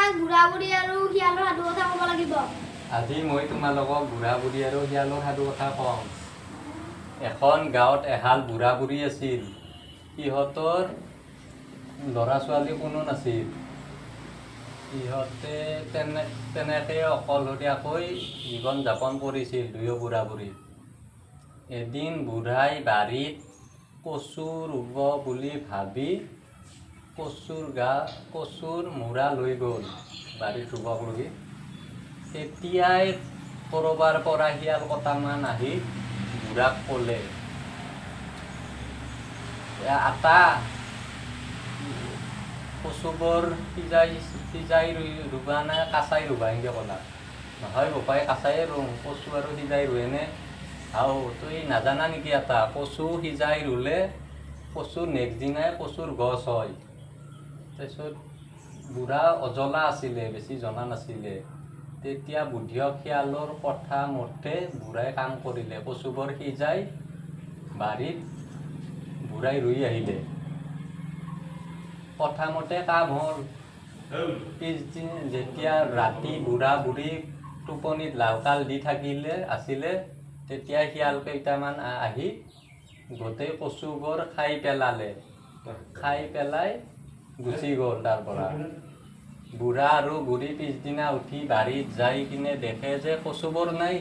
আমাক বুঢ়া বুঢ়ী আৰু শিয়ালৰ সাধু কথা ক'ব লাগিব। আজি মই তোমালোকক বুঢ়া বুঢ়ী আৰু শিয়ালৰ সাধু কথা কম। এখন গাঁৱত এহাল বুঢ়া বুঢ়ী আছিল। সিহঁতৰ ল'ৰা ছোৱালী কোনো নাছিল। সিহঁতে তেনেকৈ অকলশৰীয়াকৈ জীৱন যাপন কৰিছিল দুয়ো বুঢ়া বুঢ়ী। এদিন বুঢ়াই বাৰীত কচু ৰুব বুলি ভাবি কচুৰ মূৰা লৈ গ'ল বাৰীত ৰুবক লগি। তেতিয়াই ক'ৰবাৰ পৰা শিয়াল কটামান আহি বুঢ়াক ক'লে, "এ আতা, কচুবোৰ সিজাই সিজাই ৰুবা নে কাঁচাই ৰুবা?" এনেকৈ ক'লা। "নহয় বোপাই, কাঁচায়ে ৰুম। কচু আৰু সিজাই ৰুৱেনে?" "হাও, তুই নাজানা নেকি আতা, কচু সিজাই ৰুলে কচু নেক্সট দিনাই কচুৰ গছ হয়।" তাৰপিছত বুঢ়া অজলা আছিলে, বেছি জনা নাছিলে। তেতিয়া বুদ্ধিয়ক শিয়ালৰ কথা মতে বুঢ়াই কাম কৰিলে। কচুবোৰ সিজাই বাৰীত বুঢ়াই ৰুই আহিলে। কথামতে কাম হ'ল। পিছদিন যেতিয়া ৰাতি বুঢ়া বুঢ়ী টোপনিত লাওকাল দি থাকিলে আছিলে, তেতিয়া শিয়াল কেইটামান আহি গোটেই কচুবোৰ খাই পেলালে। খাই পেলাই গুচি গ'ল তাৰ পৰা। বুঢ়া আৰু বুঢ়ী পিছদিনা উঠি বাৰীত যাই কিনে দেখে যে কচুবোৰ নাই।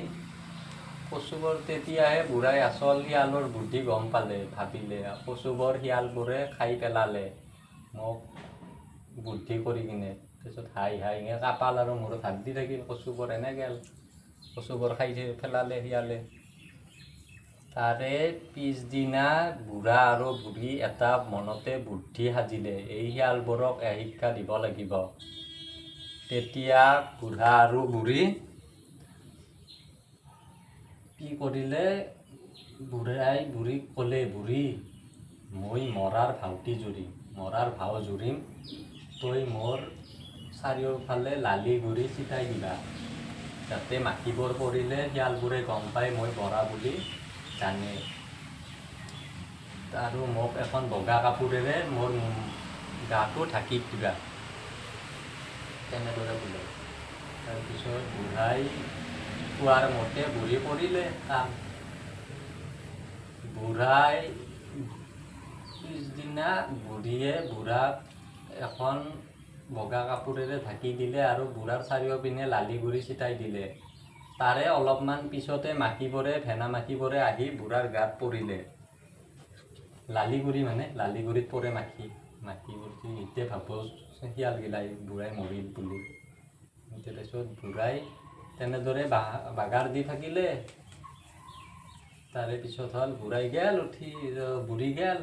কচুবোৰ, তেতিয়াহে বুঢ়াই আচল শিয়ালৰ বুদ্ধি গম পালে। ভাবিলে, কচুবোৰ শিয়ালবোৰে খাই পেলালে মোক বুদ্ধি কৰি কিনে। তাৰপিছত হাই হাই এনে কপাল আৰু মূৰত হাত দি থাকিল, কচুবোৰ এনে গেল, কচুবোৰ খাই পেলালে শিয়ালে। তাৰে পিছদিনা বুঢ়া আৰু বুঢ়ী এটা মনতে বুদ্ধি সাজিলে, এই শিয়ালবোৰক শিক্ষা দিব লাগিব। তেতিয়া বুঢ়া আৰু বুঢ়ী কি কৰিলে? বুঢ়াই বুঢ়ীক ক'লে, "বুঢ়ী, মই মৰাৰ ভাওটি জুৰিম, মৰাৰ ভাও জুৰিম। তই মোৰ চাৰিওফালে লালি গুড়ি ছিটাই দিবা, যাতে মাখিবোৰ পৰিলে শিয়ালবোৰে গম পাই মই মৰা বুলি জানে। আৰু মোক এখন বগা কাপোৰেৰে মোৰ গাটো ঢাকি দিবা।" তেনেদৰে ক'লে। তাৰপিছত বুঢ়াই কোৱাৰ মতে বুঢ়ী কৰিলে কাম। বুঢ়াই পিছদিনা বুঢ়ীয়ে বুঢ়াক এখন বগা কাপোৰেৰে ঢাকি দিলে আৰু বুঢ়াৰ চাৰিওপিনে লালি গুড়ি ছিটাই দিলে। তাৰে অলপমান পিছতে মাখিবোৰে, ভেনা মাখিবোৰে আহি বুঢ়াৰ গাত পৰিলে। লালিগুড়ি মানে লালিগুড়িত পৰে মাখি। মাখিবোৰ এতিয়া ভাব শিয়ালগিলাই বুঢ়াই মৰিল বুলি। তাৰপিছত বুঢ়াই তেনেদৰে বাগাৰ দি থাকিলে। তাৰে পিছত হ'ল বুঢ়াই গেল উঠি, বুঢ়ী গেল।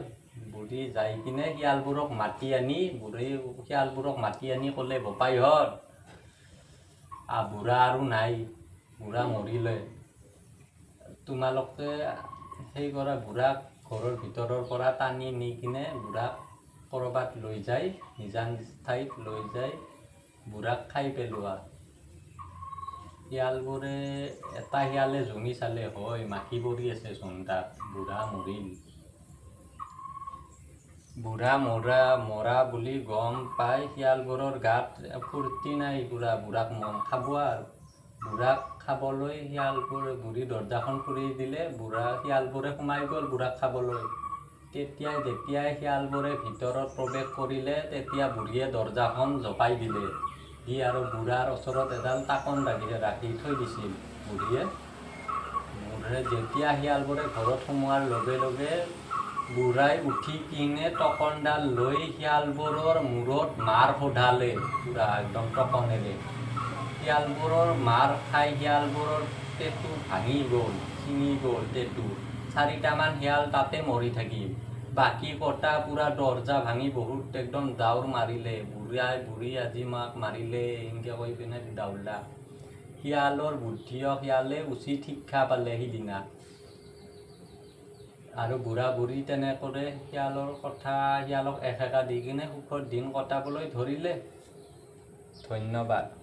বুঢ়ী যাই কিনে শিয়ালবোৰক মাতি আনি, বুঢ়ী শিয়ালবোৰক মাতি আনি ক'লে, "বোপাইহঁত, বুঢ়া আৰু নাই, বুঢ়া মৰিলে। তোমালোকে সেই কৰা, বুঢ়াক ঘৰৰ ভিতৰৰ পৰা টানি নি কিনে বুঢ়াক ক'ৰবাত লৈ যায়, নিজান ঠাইত লৈ যায়, বুঢ়াক খাই পেলোৱা।" শিয়ালবোৰে, এটা শিয়ালে জুমি চালে, হয়, মাখি পৰি আছে চোন তাত, বুঢ়া মৰিল। বুঢ়া মৰা মৰা বুলি গম পাই শিয়ালবোৰৰ গাত ফূৰ্তি নাই পুৰা। বুঢ়াক মন খাব আৰু বুঢ়াক খাবলৈ শিয়ালবোৰে বুঢ়ী দৰ্জাখন খুলি দিলে। বুঢ়া শিয়ালবোৰে সোমাই গ'ল বুঢ়াক খাবলৈ। তেতিয়াই যেতিয়াই শিয়ালবোৰে ভিতৰত প্ৰৱেশ কৰিলে, তেতিয়া বুঢ়ীয়ে দৰ্জাখন জপাই দিলে দি আৰু বুঢ়াৰ ওচৰত এডাল টাকন ৰাখি ৰাখি থৈ দিছিল বুঢ়ীয়ে। বুঢ়ে যেতিয়া শিয়ালবোৰে ঘৰত সোমোৱাৰ লগে লগে বুঢ়াই উঠি কিনে টকনডাল লৈ শিয়ালবোৰৰ মূৰত মাৰ সোধালে পুৰা একদম টকনেৰে। শিয়ালবোৰৰ মাৰ খাই শিয়ালবোৰৰ টেটু ভাঙি গ'ল, ছিঙি গ'ল টেটু। চাৰিটামান শিয়াল তাতে মৰি থাকিল। বাকী কটা পুৰা দৰ্জা ভাঙি বহুত একদম দাউৰ মাৰিলে। বুঢ়াই, "বুঢ়ী আজি মাক মাৰিলে," এনেকৈ কৈ পিনে দাউৰলা। শিয়ালৰ বুদ্ধিয়ক শিয়ালে উচিত শিক্ষা পালে সিদিনা। আৰু বুঢ়া বুঢ়ী তেনেকৰে শিয়ালৰ কথা, শিয়ালক এসেকা দি কিনে সুখত দিন কটাবলৈ ধৰিলে। ধন্যবাদ।